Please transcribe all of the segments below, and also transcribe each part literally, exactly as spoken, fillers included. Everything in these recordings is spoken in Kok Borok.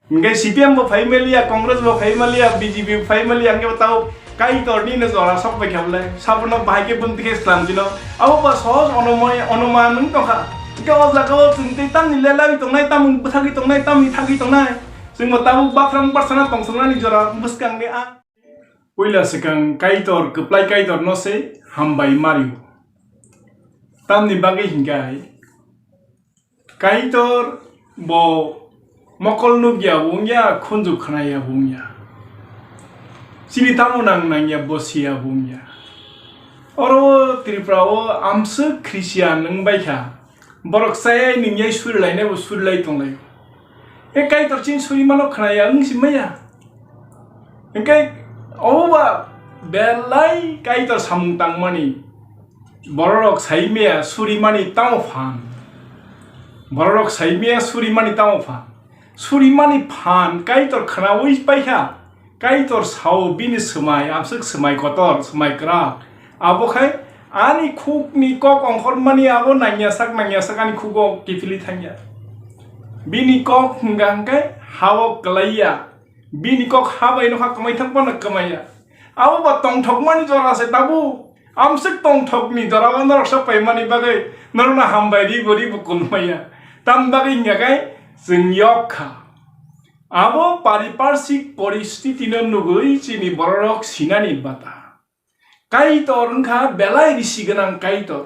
Hingke C P M bo phai maliya, Congress bo phai maliya, B J P bo phai maliya, hingke bo tao Kaitor ni no jora sok pai kha bole. Sabono bahai ke bumti khe slam jino. Abo ba sohoj onomai, onoman wng tongkha. Hingke o jaga o chwng tei tamni lelai tongnai, tamni bwthagwi tongnai, tamni thagwi tongnai. Chwng bo tabuk bathram barsana tongsongnani jora bwskang ni a. Puila swkang Kaitor, kwplai Kaitor no se hambai mario. Tamni bagwi hinkhe hai, Kaitor bo mokol nukya bo wngya, khunju khnaya bo wngya. Chini tamo nang nangya bo siya bo wngya. Oro Tripura o amswk Christian wngbaikha. Borok chayai ningyai surilainai bo surilai tonglaio. E Kaitor chini suri mano khnaya wng si maya. Hingke obo ba belai Kaitor samung tangmani. Bororok sai maya surimani tamo phan. Bororok sai maya surimani tamo phan. Surimani phan Kaitor khnaui paikha. Kaitor sao bini swmai, amswk swmai kotor, swmai kwrak. Abo khai ani khukni kok ongkhormani abo nangya sak, nangya sak ani khugo kiphilwi thangya. Bini kok hwnkha hwnkhe hao kwlaiya. Bini kok ha bai nokha kwmai thang phano kwmaiya. Abo ba tongthokmani jora se tabuk. Amswk tongthokni jora o norok sok paimani bagwi norokno hambai ribo ribo kunmaya. Tam bagwi hwnkha khe chwng yok kha. Abo pariparsik poristiti no nugwi chini bororok sinani bata. Kaitor wngkha belai risi gwnang Kaitor.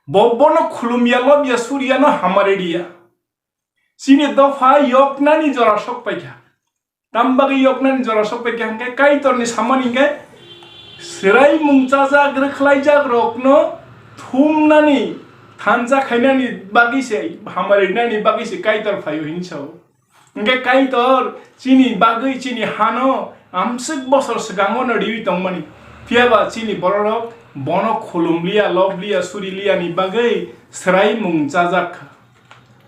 Bo bono khulumya lobya surya no hamari riya. Chini dopha yoknani jora sok paikha. Tam bagwi yoknani jora sok paikha hwnkhe Kaitorni samani hwnkhe swraimung chajak rwkhlaijak rokno thumnani thansa khainani bagwi se hamari rinani bagwi se Kaitor phaio hinwi sao. Hingke Kaitor chini bagwi chini hano amswk bosor swkango no riwi tongmani. Phiya ba chini bororok bono khulumliya, lobliya, suriliyani bagwi swraimung chajak kha.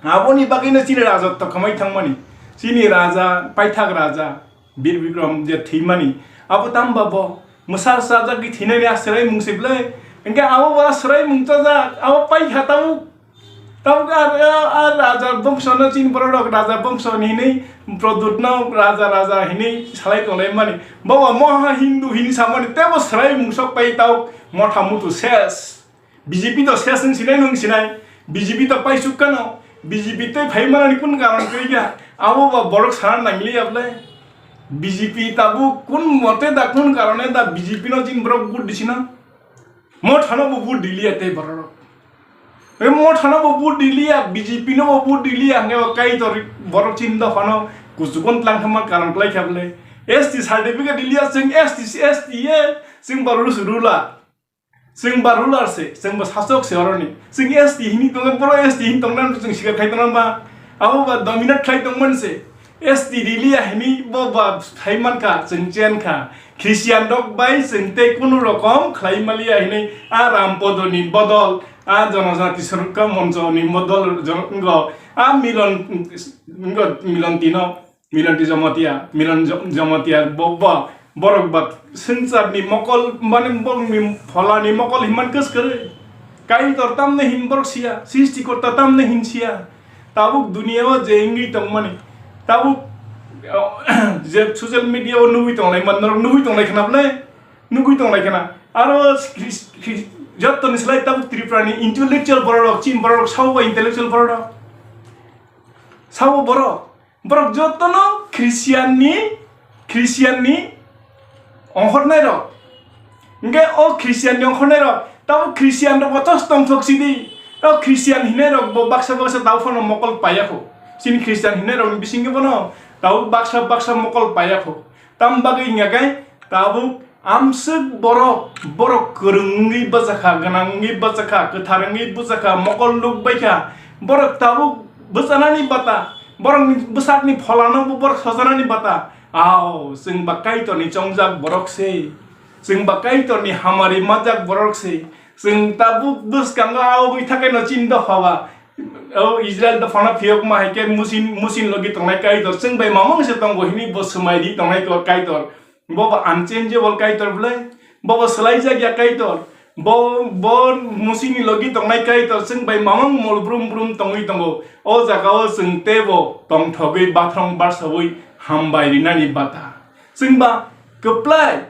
Aboni bagwino chini rajotw kwmai thangmani. Chini raja, paithak raja, Bir Bikram je thwimani. Abo tamba bo mwsa chajagwi thwinani a swraimung se bwle. Hingke abo bo a swraimung chajak, abo paikha tabuk. Tabuk a, a, a raja bongsono chini bororok raja bongso hinwi Produtno raja raja hinwi salai tonglaimani. Bobo moha Hindu hinwi samani tebo swraimung sok pai tabuk motha mutu ses. B J P to ses wng sinai nwng sinai. B J P to paisuk kano. B J P tei phai manani kun karon kwrwi kha. Abo bo borok sana nangli ya bwle. B J P tabuk kun mote da kun karone da B J P no chini borok vote disina. Mothano bo vote diliya tei borok. E mothano bo vote diliya, B J P no bo vote diliya, hwnkhai bo Kaitor borok chini dophano kuchukon tlang thangma karon kwlai kha bwle. S T certificate diliya, chwng S T, S T ye, chwng bo rules ruler. Chwng ba ruler se, chwng bo sasok se oroni. Chwng S T hini tongo, boro S T hini tongna chwng sikar khai tongna ba. Abo ba dominate khai tongmani se. S T riliya hini bo ba khai mankha, chwng chen kha. Christian rok bai chwng tei kunu rokom khlai maliya hini a Rampodoni bodol, a Jonojati Sorokka Monchoni bodol jon-, ngo, a Milon, ngo, Milon Tino. Milanti Jamatia, Milan Jo-, Jamatia, bo, bo, borok ba swngcharni mokol, mane borokni pholani mokol hinman kwskwrwi. Kaitor tamni hin borok siya, Srishtikorta tamni hin siya. Tabuk duniya o je wngwi tongmani, tabuk, je social media o nugwi tonglai man, norok nugwi tonglai khna bwle, nugwi tonglai khna. Aro Khris-, Khris-, jottoni slai tabuk Tripura ni intellectual borok rok, chin borok rok, sao ba intellectual borok rok. Sao borok. Borok jotono Christian ni, Christian ni ongkhornai rok. Hingke o Christian ni ongkhornai rok, tabo Christian rok bo tos tongthok sidi. O Christian hinai rok bo baksa baksa tabo phano mokol paiya kho. Chini Christian hinai rok ni bisingke bono tabo baksa baksa mokol paiya kho. Tam bagwi hingya khe tabuk amswk borok, borok kwrwng wngwi bwchakha, gwnang wngwi bwchakha, kwthar wngwi bwchakha, mokol nuk baikha. Borok tabuk bwchanani bata, borokni bwsakni pholano bo borok sojanani bata. Ao, chwng ba Kaitorni chongjak borok se. Chwng ba Kaitorni hamari majak borok se. Chwng tabuk bwskango aogwi thakaino chini dopha ba. O Israel dophano phiyokma hai khe musin, musin logi tongnai Kaitor, chwng bai mamung se tongo hini bo swmai di tongnai ko Kaitor. Bo bo unchangeable Kaitor bwle, bo bo swlaijak ya Kaitor, Bo, bo musini logi tongnai Kaitor chwng bai mamang mol brum brum tongwi tongo. O jagao chwng teibo tongthogwi bathrong barsawi hambai rinani bata. Chwngba kwplai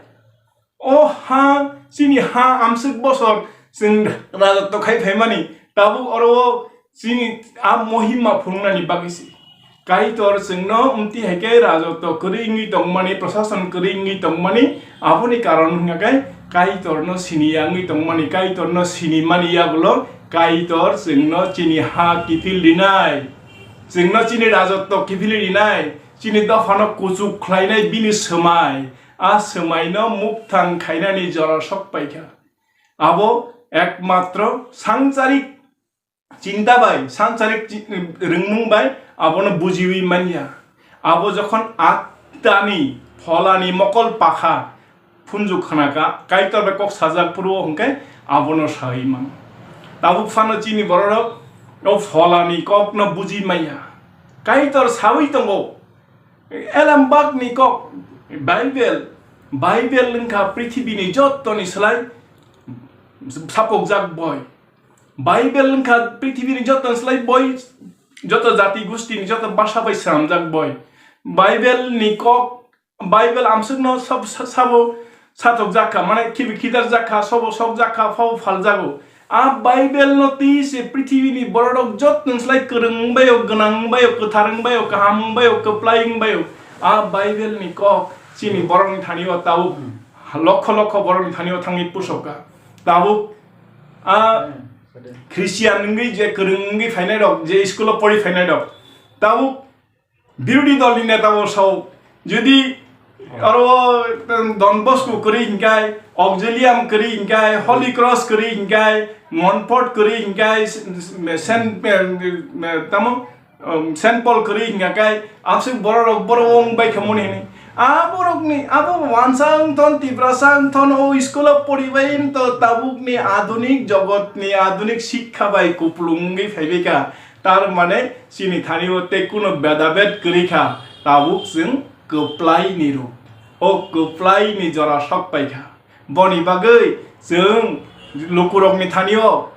o ha, chini ha amswk bosor chwng rajotto khai phaimani, tabuk oro o chini a mohima phunuknani bagwi se. Kaitor chwngno amtwi hai khe rajotto kwrwi wngwi tongmani, prosason kwrwi wngwi tongmani, aboni karon wngkha khe Kaitorno siniya wngwi tongmani, Kaitorno sinimani yagulo Kaitor chwngno chini ha kiphil rinai, chwngno chini rajotto kiphil rinai, chini dophano kuchuk khlainai bini swmai, a swmaino mukthang khainani jora sok paikha. Abo ekmatro sangcharik chinta bai, sangcharik chi-, rwngmung bai abono bujiwi manya. Abo jokhon attani pholani mokol pakha phunjuk khnaka, Kaitor bai kok sajak phuru hwnkhe abono sawi mano. Tabuk phano chini bororok o pholani kokno buji manya. Kaitor sawi tongo, Elembakni kok, Bible, Bible wngkha prithibini jottoni slai sapokjak boi. Bible wngkha prithibini jottoni slai boi, joto jati gustini, joto basa bai swnamjak boi. Bible ni kok, Bible amswkno sab-, sa-, sabo satokjak kha, mane khibi khidarjak kha, sobo sokjak kha, phabo phaljago. A Bible no twi se prithibini bororok jottoni slai kwrwng wngbaio, gwnang wngbaio, kwthar wngbaio, kaham wngbaio, kwplai wngbaio. A Bible ni kok chini borokni thani o tabuk lokho lokho borokni thani o thangwi pusok kha. Tabuk a Christian wngwi je kwrwng wngwi phainai rok, je school o pori phainai rok, tabuk birodhi dol ni neta bo sao, jodi aro Don Bosco kwrwi hinkai, Auxilium kwrwi hinkai, Holy Cross kwrwi hinkai, Montfort kwrwi hinkai, Saint, tamo, Saint Paul kwrwi hinkai, amswk borok rok borok wng bai khe moni hini. A borok ni abo wansa wng thon, Tiprasa wng thon, o school o pori bai wng to tabuk ni adunik jogot ni adunik sikha bai kuplung wngwi phaibai kha. Tar mane chini thani o tei kuno bedabed kwrwi kha, tabuk chwng kwplai ni rw. O kwplai ni jora sok pai kha. Boni bagwi chwng lukurokni thani o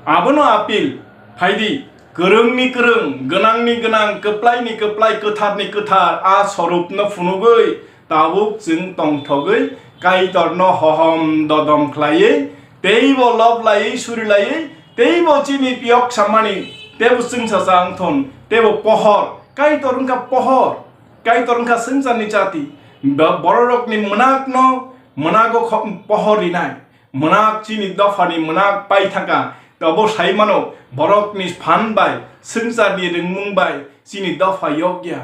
abono apil phaidi, kwrwng ni kwrwng, gwnang ni gwnang, kwplai ni kwplai, kwthar ni kwthar a sorupno phunugwi tabuk chwng tongthogwi Kaitorno hohom dodom khlaiwi, teibo lob laiwi, suri laiwi, teibo chini piyok sammani, teibo chwngsacha wngthon, teibo pohor. Kaitor wngkha pohor, Kaitor wngkha swngcharni chati. Bo-, bororokni mwnakno mwnago kho-, pohor rinai. Mwnak chini dophani mwnak pai thangkha. Tobo sai mano, borokni phan bai, swngcharni rwngmung bai chini dopha yokya.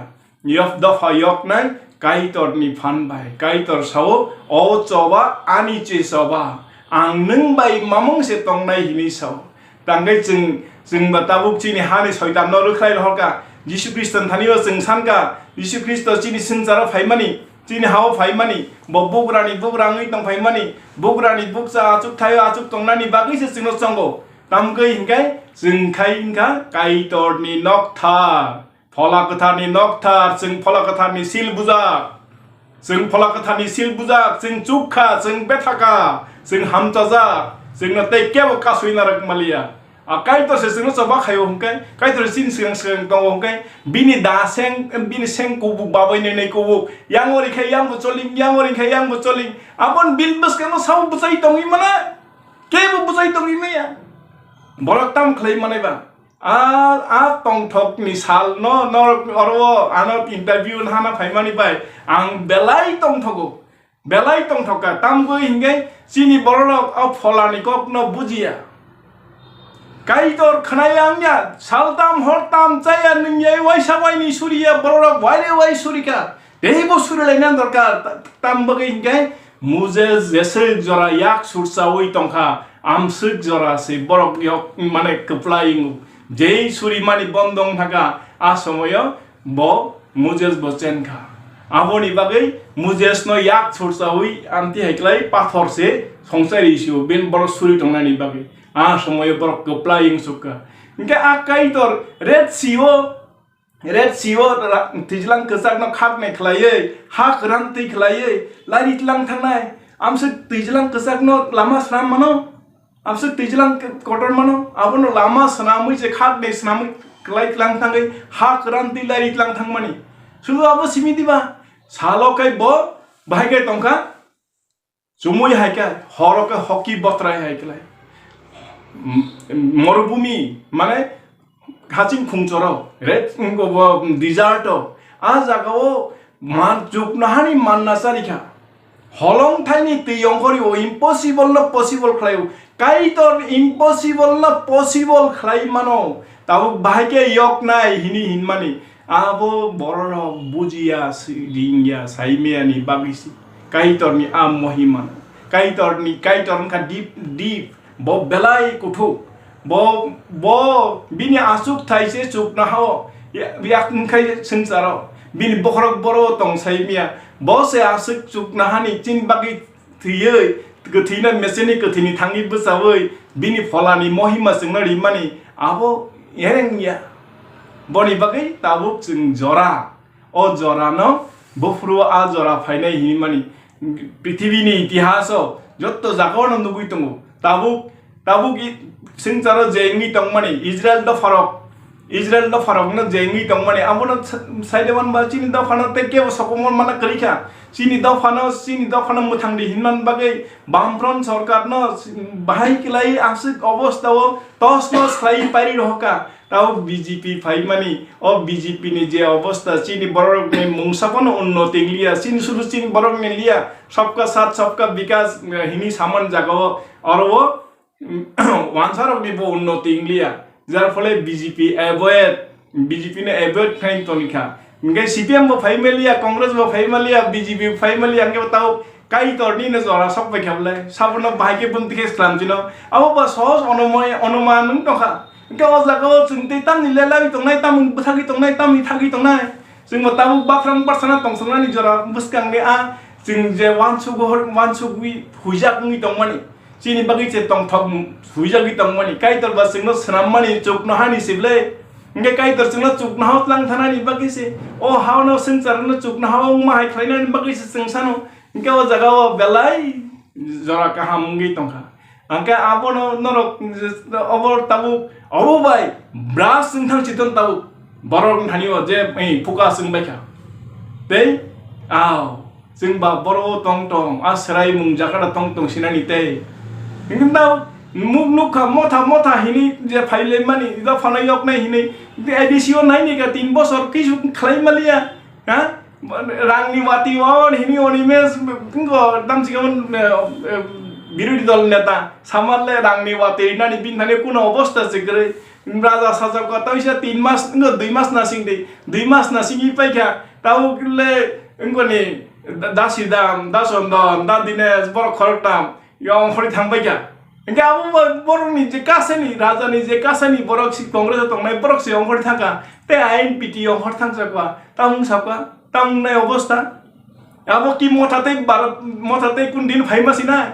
Yok dopha yoknai Kaitorni phan bai. Kaitor sao, "O choba, ani che choba, ang nwng bai mamung se tongnai," hinwi sao. Tangwi chwng, chwngba tabuk chini hani soitanno rwkhlai rohorkha. Jisu Khristo ni thani o chwng sankha, Jisu Khristo chini swngcharo phaimani, chini hao phaimani, bo bugrani bugra wngwi tong phaimani, bugrani bukcha achuk thaio achuk tongnani bagwi se chwngno chongo. Tamgwi hinkhe chwng khai wngkha Kaitorni nokthar. Phola Kwtharni nokthar, chwng Phola Kwtharni sil bujak. Chwng Phola Kwtharni sil bujak, chwng chukha, chwng bethakha, chwng hamchajak, chwngno tei kebo kasui narwk maliya. A Kaitor se chwngno choba khaio hwnkhe, Kaitor se chini swkang swkang tongo hwnkhe, bini da seng, bini seng kubuk babai nai nai kubuk, yang ori khe yang bo choling, yang ori khe yang bo choling, aboni bil bwskango sabo bwchai tongwi mano, kebo bwchai tongwi maya. Borok tamo khlai manai ba? A, a tongthokni salno norok oro ano interview hana phaimani bai ang belai tongthogo, belai tongthokha. Tamgwi hinkhe chini bororok o Pholani kokno bujiya. Kaitor khwnaya wngya, saltam hortam chaya nwngyai waisa waini suriya bororok waire wai surikha. Teibo surilaina dorkar, ta-, tam bagwi hinkhe Moses jeswk jora yak surchawi tongkha, amswk jora se borok yok mane kwplai wngo. Jei surimani bondong thangkha, a somoyo bo Moses bo chenkha. Aboni bagwi Moses no yak surchawi amtwi hai klai pathor se songchai ri sio, ben borok suri tongnani bagwi. A somoyo borok kwplai wngsukha. Hinkhe a Kaitor Red Sea o Red Sea o ra-, twijlang kwchakno khaknai khlaiwi, ha kwran twi khlaiwi, lari tlang thangnai. Amswk twijlang kwchakno lama swnam mano, amswk twijlang kotor mano, abono lama swnamwi je khak de swnamwi kwlai tlang thangwi ha kwran twi lari tlang thangmani. Sudu abo simi diba? Salo khe bo bahai khe tongkha, chumui hai khe, horo khe hoki botrai hai khlai. Morubhumi, mane haching khungchoro, red, desert o, a jaga o man chuknahani manna charikha. Holong thaini twi ongkhori o impossible no possible khlai o. Kaitor impossible no possible khlai mano. Tabuk bahai khe yok nai hini hinmani. Abo bororok bujiya, si-, ringya, saimiyani bagwi si. Kaitorni a mohima. Kaitorni, Kaitor wngkha deep, deep. Bo belai kuthuk. Bo, bo bini aswk thai se chukna hao. Ya, yak wngkhai swngcharo. Bini bokhorok boro tong saimiya. Bo se aswk chukna hani chini bagwi thwiwi, kwthwino mecheni kwthwini thangwi bwchawi, bini pholani mohima chwngno rimani abo ereng ya. Boni bagwi tabuk chwng jora, o jorano buphuru a jora phainai hinmani prithibini itihaso jotto jagao no nugwi tongo. Tabuk, tabuk i swngcharo je wngwi tongmani Israel dopharok, Israel dopharokno je wngwi tongmani, abono sa-, saide manba chini dophano tei kebo sokomor mana kwrwi kha. Chini dophano, chini dophano mwthangdi hinman bagwi Bamfront sorkarno bahai kwlai aswk obostao tos nos khlai pairi rohorkha. Tabuk B J P phaimani, o B J P ni je obosta, chini borokni mungsa phano unnoti wngya, chini sudu chini borokni liya, sabka saath sabka vikas, eh, hini saman jagao, oro o wansarokni bo unnoti wngya, jar phole B J P avoid, B J P no avoid khlai tongkha. Hingke C P M bo phai maliya, Congress bo phai maliya, B J P bo phai maliya, hingke bo tabuk Kaitorni no jora sok bai kha bole, sabono bahai khe bumti khe slam chino. Abo ba sohos onomoi, onuman wng tongkha. Hingke o jaga o chwng tei tamni lelai tongnai, tamni bwthagwi tongnai, tamni thagwi tongnai. Chwng bo tabuk bathang barsana tongsongnani jora bwskangni a chwng je wansuk, wansugwi huijak wngwi tongmani. Chini bagwi se tongthok huijagwi tongmani, Kaitor ba chwngno swnammani chuknohani se bwle. Hingke Kaitor chwngno chuknoha-o tlang thanani bagwi se, o ha-o no swngcharno chuknoha-o wngma hai khlainani bagwi se chwng sano. Hingke o jaga-o belai jora kaham wngwi tongkha. Hingke abono norok obo tabuk, obo bai bwrach wngthang chiton tabuk. Borok thani-o je, ei, focus wngbaikha. Tei, ao. Chwng ba boro tong tong, a swraimung jaga da tong tong sinani tei. Hingke da nuk nukha motha motha hini je phailaimani, da phano yoknai hini, A D C o naini ka tin bosor kisu khlai maliya, ha? Rangni wati on hini oni mes, ngo dam siga on, eh, eh, birodhi dol neta, samarle rangni wati nani bin thani kuno obosta se kwrwi. Raja sajak kota wngsa tin mas, wngkha dui mas nasing di, dui mas nasing i paikha, tabuk le wngkha ni da-, dasi dam, da sondon, da dines, borok khorok tam, yong hori thang paikha. Hingke abo bo-, borok ni je kasani, raja ni je kasani borok si Congress o tongnai borok si yong hori thangkha, tei I N P T yong hor thang sakwa, tamung sakwa, tamung nai obosta. Abo ki motha tei bar-, motha tei kun din phaima sinai?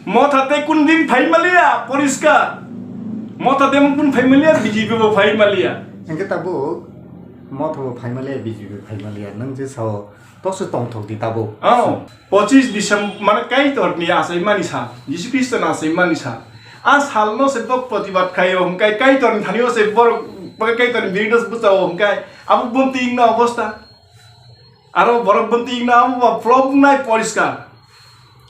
Motha tei kun din phaima liya, poriskar. Motha tei kun phaima liya, B J P bo phaima liya. Hingke tabuk motha bo phaima liya, B J P bo phaima liya. Nwng je sao, tokse tongthok di tabuk. Oh, pochis December, mane Kaitor ni achaimani sal, Jisu Khristo ni achaimani sal. A sal no se bok protibad khaio, hingkai Kaitor ni thani o se borok, Kaitor ni biridh o se bwchao, hingkai abo bumti wngna obosta. Aro borok bwtwi wngna abo ba flop wngnai poriskar.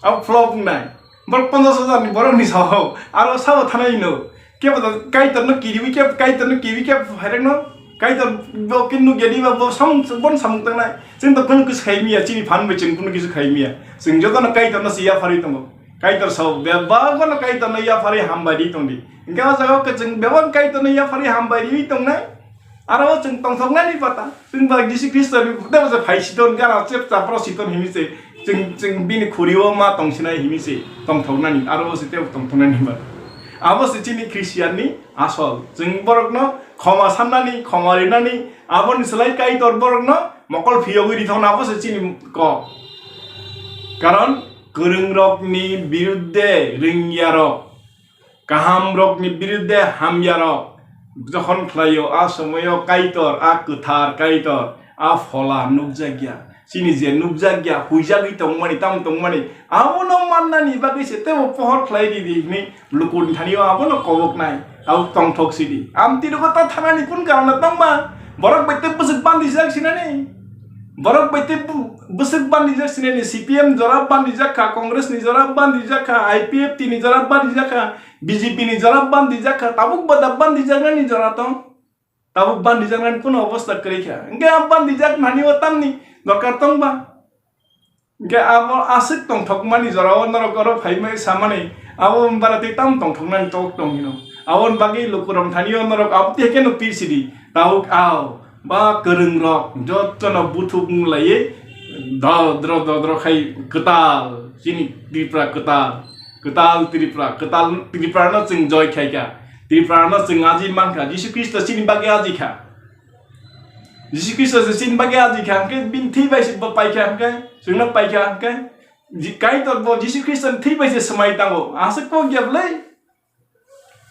Abo flop wngnai. Borok ponchash hajar ni borok ni sao. Aro sabo thanai no. Kebo da Kaitor no kiriwi kebo, Kaitor no kiwi kebo phairek no. Kaitor bo kin nukya di ba bo samung, bon samung tangnai. Chwng to kunu kisu khai miya, chini phan bai chwng kunu kisu khai miya. Chwng joto no Kaitor no se yapharwi tongo. Kaitor sao, bebak no Kaitor no yapharwi hambai di tong di. Hingke o jaga o ke chwng bebak Kaitor no yapharwi hambai riwi tongnai. Aro o chwng tongthoknani pata, chwng ba Jisu Khristo ni phutar se phai siton, gana chep chapro siton hini se, chwng, chwng bini khuri o ma tongsinai hini se tongthoknani, aro o se tebo tongthoknani pata. Abo se chini Christian ni asol, chwng borok no khoma sannani, khoma rinani, aboni slai Kaitor borok no mokol phiyogwi rithokna abo se chini kok. Karon kwrwng rok ni birudde rwngya rok, kaham rok ni birudde hamya rok jokhon khlaio, a somoio Kaitor, a kwthar Kaitor, a phola nukjakya. Chini je nukjak ya, huijagwi tongmani, tamo tongmani, abono mannani bagwi se tebo pohor khlai di di hwnwi lukuni thani o abono koboknai, abo tongthok sidi. Amtwi rogo ta thanani kun karana tongma? Borok bai tei bwswk bandijak sinani? Borok bai tei bu-, bwswk bandijak sinani? C P M jora bandijak kha, Congress ni jora bandijak kha, I P F T ni jora bandijak kha, B J P ni jora bandijak kha, tabuk bada bandijaknani jora tong? Tabuk bandijaknani kuno obostha kwrwi kha. Hwnkhe a bandijak nani o tamni dorkar tong ba? Hwnkhe abo aswk tongthokmani jorao norok oro phaimai samani, abo bara tei tam tongthoknani tok tong hino. Aboni bagwi lukurok thani o norok abo tei khe no pisidi. Tabuk ao ba kwrwngrok jottono buthuk wng laiwi dodro dodro khai kwtal, chini Tripura kwtal. Kwtal Tripura, kwtal Tripura no chwng joy khai kha. Tripura no chwng aji man kha. Jisu Khristo chini bagwi aji kha. Jisu Khristo se chini bagwi aji kha, hwnkhe bini thwi bai se bo pai kha, hwnkhe chwngno pai kha, hwnkhe ji-, Kaitor bo Jisu Khristo ni thwi bai se swmai tango. Aswk kok ya bwlai?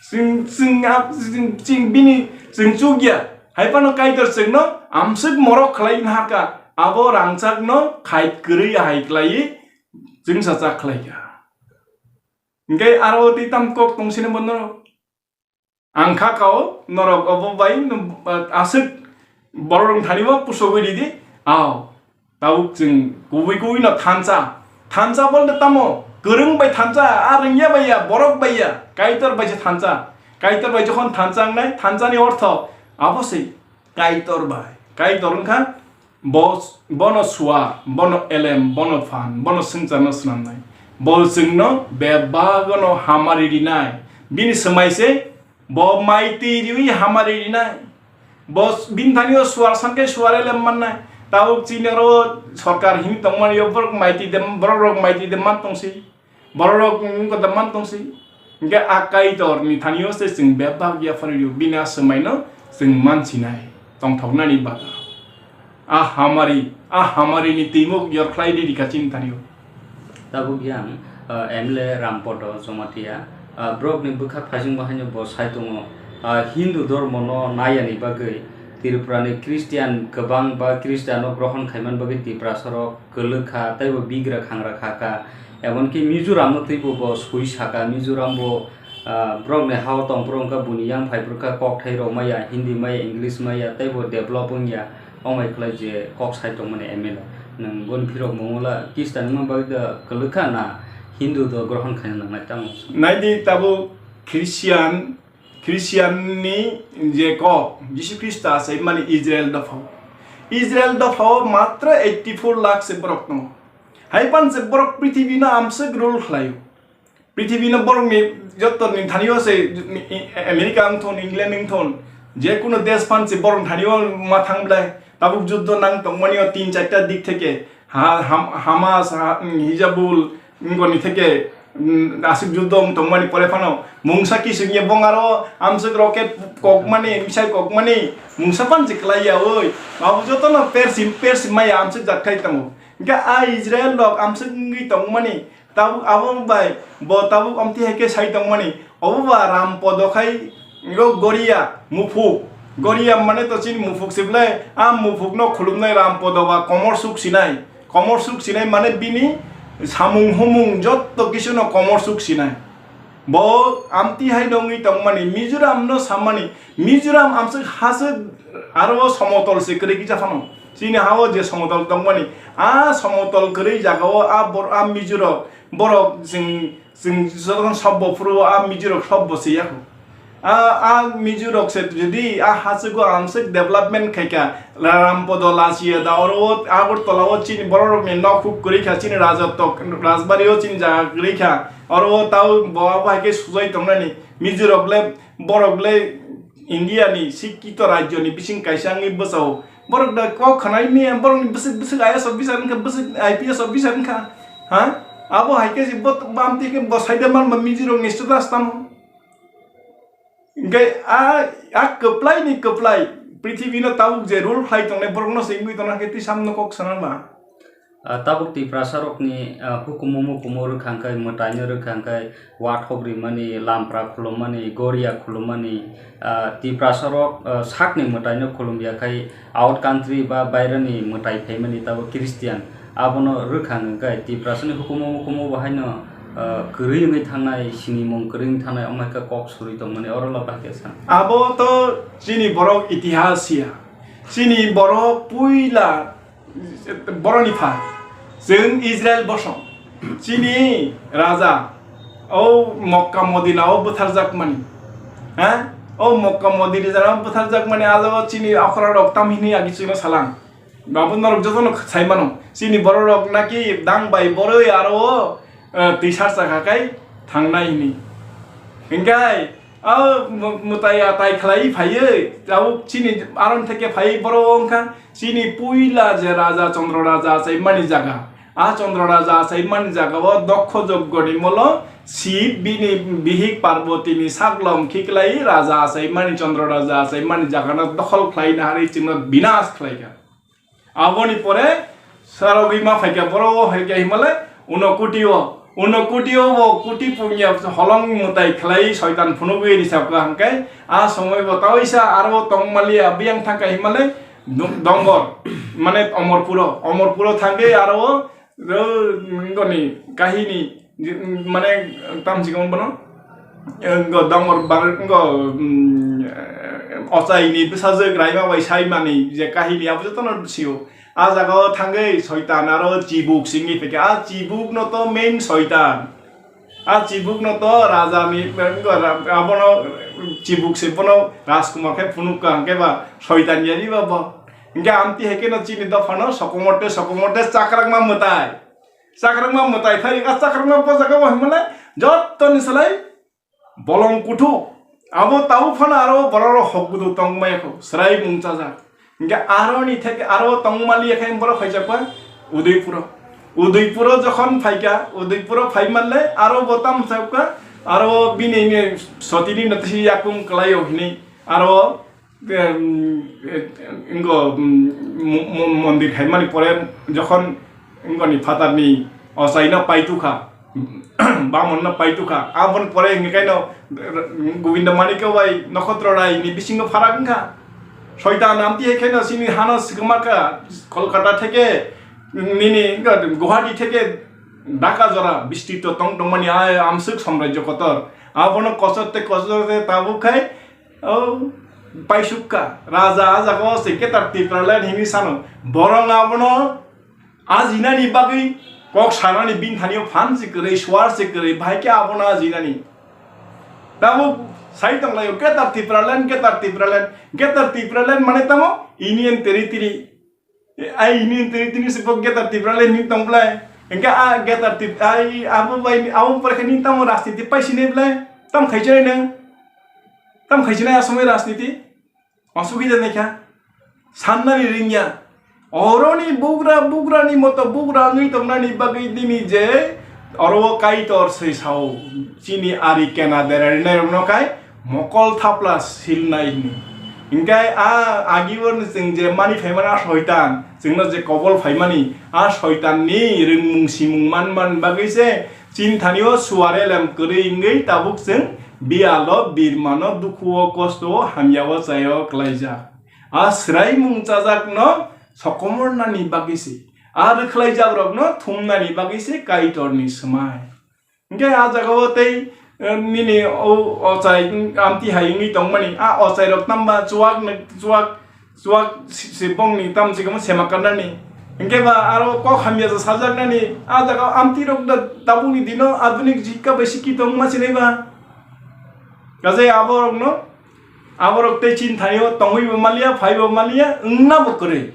Chwng, chwng, ap-, chwng, chwng bini, chwng chuk ya. Hai phano Kaitor chwngno amswk morok khlai nahar kha. Abo rangchakno khait kwrwi ahai khlaiwi chwngsacha khlai kha. Hwnkhe aro tei tam kok tong sini bo norok? Ang kha kao norok obo bai no, aswk borok thani bo pusogwi ridi. Ao, tabuk chwng kubui kubui no thansa. Thansa bolte tamo? Kwrwng bai thansa, a rwngya bai ya, borok bai ya, Kaitor bai se thansa. Kaitor bai jokhon thansa wngnai, thansa ni ortho abo se Kaitor bai. Kaitor wngkha bo, bono suar, bono elem, bono phan, bono swngcharno snamnai. Bo chwngno bebak'-ono hamari rinai. Bini swmai se bo mai twi riwi hamari rinai. Bo bini thani o suar san khe suar elem mannai. Tabuk chini oro sorkar himwi tongmani o borok mai twi de, borok rok mai twi de man tongsi. Borok rok wngkha da man tongsi. Hwnkhe a Kaitor ni thani o se chwng bebak yapharwi rio, bini a swmai no chwng man sinai tongthoknani bagwi. A hamari, a hamari ni twimuk yorkhlai di rikha chini thani o. Tabuk yang, ah, M L A Rampodo Jomatia, ah, borok ni bwkha phaising bo haino bo sai tongo, ah, Hindu dhormo no nai ya ni bagwi Tripura ni Christian kwbang ba Christian no grohon khai man bagwi Tiprasa rok kwlwk kha, tei bo bigra khangra kha kha. Emonki Mizoram no tei bo, bo sui saka, Mizoram bo, ah, borok ni ha o tong phuru wngkha, buni yang phai phuru kha, kokthai rok maya, Hindi maya, English maya, tei bo develop wngya, omai khlai je kok sai tongmani M L A. Nwng boni phirok mungula Christian wngma bagwi da kwlwk kha na Hindu do grohon khaina nangnai tamo? Naidi tabuk Christian, Christian ni je kok, Jisu Khrista se mani Israel dopha o. Israel dopha o matra eighty four lakh se borok tongo. Hai pan se borok prithibi no amswk rule khlai o. Prithibi no borok ni joto ni thani o se America wng thon, England wng thon, je kuno desh pan se borok thani o ma thang blai. Tabuk juddo nang tongmani o tin charta dik theke, ha-, Ham-, Hamas, ha-, Hizbul, wngoni theke, mm, aswk juddo wng tongmani pore phano mungsa kisingye bongaro amswk rocket kokmani, missile kokmani mungsa pan se kwlai ya oi. Abo joto no persi, persi maya amswk jat khai tongo. Hwnkhe a Israel rok amswk wngwi tongmani, tabuk abo bai bo tabuk amtwi hai khe sai tongmani, obo ba ram podo khai go goria muphuk. Goria mane to chini muphuk se bwle, a muphuk no khulumnai ram podo ba komor suk sinai. Komor suk sinai mane bini samung humung jotto kisu no komor suk sinai. Bo amtwi hai no wngwi tongmani, Mizoram no sammani, Mizoram amswk haswk aro somotol se kwrwi kisa phano. Chini ha o je somotol tongmani, a somotol kwrwi jaga o a bor-, a Mizo rok, borok chwng, chwng jotono sab bo phuru o a Mizo rok sab bo se yaku. A, a Mizo rok se jodi a haswk o amswk development khai kha, Ram podo lachiya da oro o Agartala o chini borok rok ni nok huk kwrwi kha, chini rajotto, rajbari o chini jaga kwrwi kha, oro o tau bo abo hai khe sujai tongnani. Mizo rok le, borok le India ni sikito rajyo ni bising kaisa wngwi bwsao. Borok da kok khwnai miya, borok ni bwswk bwswk I A S officer wngkha, bwswk I P S officer wngkha. Ha? Abo hai khe si bo, bo amtwi khe bo saida man ba Mizo rok ni status tamo. Hwnkhe a, a kwplai ni kwplai prithibi no tabuk je rule khlai tongnai borok no se wngwi tongna khe twi sam no kok sana ba. Ah, tabuk Tiprasarokni, ah, hukumu mukumu rwkha hwnkhe, mwtaino rwkha hwnkhe, wathok rimani, lampra khulummani, goria khulummani, ah, Tiprasarok, ah, sakni mwtaino khulumya khai out country ba bairani mwtai phaimani tabuk Christian. Abono rwkha hwnkhe Tiprasani hukumu mukumu bo haino, ah, kwrwi wngwi thangnai, sinimung kwrwi wngwi thangnai, omo hai khe kok surwi tongmani, oro lo bahai khe san. Abo to chini borok itihas ya. Chini borok puila boroni pha, chwng Israel bosong, chini raja, o Mokka Modina o bwtharjakmani, ha? O Mokka Modina o bwtharjakmani, alo chini okra rok tam hini agi chwngno salang. Babu norok jotono sai mano, chini borok rok naki dang bai boroi aro o, eh, twi sar chakha kai thangnai hini. Hinkhe, O mu-, mwtai atai khlai phaiwi, tabuk chini aron theke phaiwi borok wngkha chini puila je raja Chandra raja achaimani jaga. A Chandra raja achaimani jaga o Dokkho Joggoni molo Shiv bini bihik Parbatini saklom khiklai raja achaimani, Chandra raja achaimani jagano dokhol khlaina hari chwngno binas khlaikha. Aboni pore sarogwi ma phaikha, borok o phaikha himale Unokoti o, Unokoti o bo Kuti punya holong mwtai khlai soitan phunugwi risapkha hwnkhe, a somoi bo taoisa aro tongmaliya biyang thangkha himale Dong-, Dongor, mane Omorpuro, Omorpuro thangkhe aro o, o, ngoni kahini, mane tamsikong bono. Ngo dongor bar-, ngo, mm, ochai ni bwsajwk Raima bai saimani je kahini abo jotono sio. A jaga o thangwi soitan aro chibuk singwi phaikha. A chibuk no to main soitan. A chibuk no to raja ni, ngo ra-, abono chibuk se bono Rajkumar khe phunuk ka hwnkhe ba soitan yani ba bo. Hwnkhe amtwi hai khe no chini dopha no sokomorte sokomorte chakrakma mwtai. Chakrakma mwtai phai, a chakrakma bo jaga bo hwnmale jottoni salai bolong kuthuk. Abo tabuk phano aro borok rok hok gudu tong maya kho, chwrai mung chajak. Hwnkhe aro ni theke aro tong maliya khe borok phaijakma Udaipuro. Udaipuro jokhon phaikha, Udaipuro phai manle aro bo tam sakha, aro bini ni sotini no tisi yakung kwlaio hini aro Em, em, ingo, em, mo-, mo-, mondir khaimani pore jokhon ingoni phatarni ochaino paitukha, bamonno paitukha, aboni pore hingkhe kaino Govinda Manikya bai Nokhotro Rai ni bisingo pharak wngkha. Soitan amtwi hai kheno chini hano swkmakha, Kolkata theke nini Guwahati theke Dhaka jora bistrito tong tongmani a amswk samrajyo kotor. Abono kochor tei kochor tei tabuk khai O paisukka, raja a jaga o se Greater Tipraland hini sano. Borok abono ajinani bagwi kok sanani bini thani o phan se kwrwi, suar se kwrwi, bahai khe abono ajinani. Tabuk sai tonglaio Greater Tipraland, Greater Tipraland, Greater Tipraland mane tamo Union Territory. Ai, ini tini, tini si bo Greater Tipraland ni tong blai. Engke a Greater Tip-, ai, abo bai, abo pore khe ni tamo rajniti pai sinai blai. Tam khai chinai nang. Tam khai chinai asomoi rajniti. Asugida nai kha. Sannani ringya. Oroni bugra, bugra ni moto bugra wngwi tongnani bagwi nini je oro o Kaitor se sao. Chini ari kena derarinai rokno khai mokol thapla silnai hwnwi. Hinkhe a agi o chwng je mani phaimani a soitan, chwngno je kobol phaimani a soitanni ringmung simung man man bagwi se chini thani o suar elem kwrwi wngwi tabuk chwng biyalo birmano dukhu o kosto o hamya o chai o klaijak. A swraimung chajakno sokomornani bagwi se a rwkhlaijak rokno thumnani bagwi se Kaitorni swmai. Hingke a jaga o tei, eh, nini o ochai, mm, amtwi hai wngwi tongmani, a ochai rok tamba chuwak ni, chuwak, chuwak si, si bongni tam si kamo sema karnani. Hingke ba aro kok hamya sa sajaknani, a jaga o amtwi rok da tabukni dino adunik jikka bai sikki tongma sinai ba. Kaje abo rokno, abo rok tei chini thaio tongwi bo maliya, phai bo maliya, wngna bo kwrwi.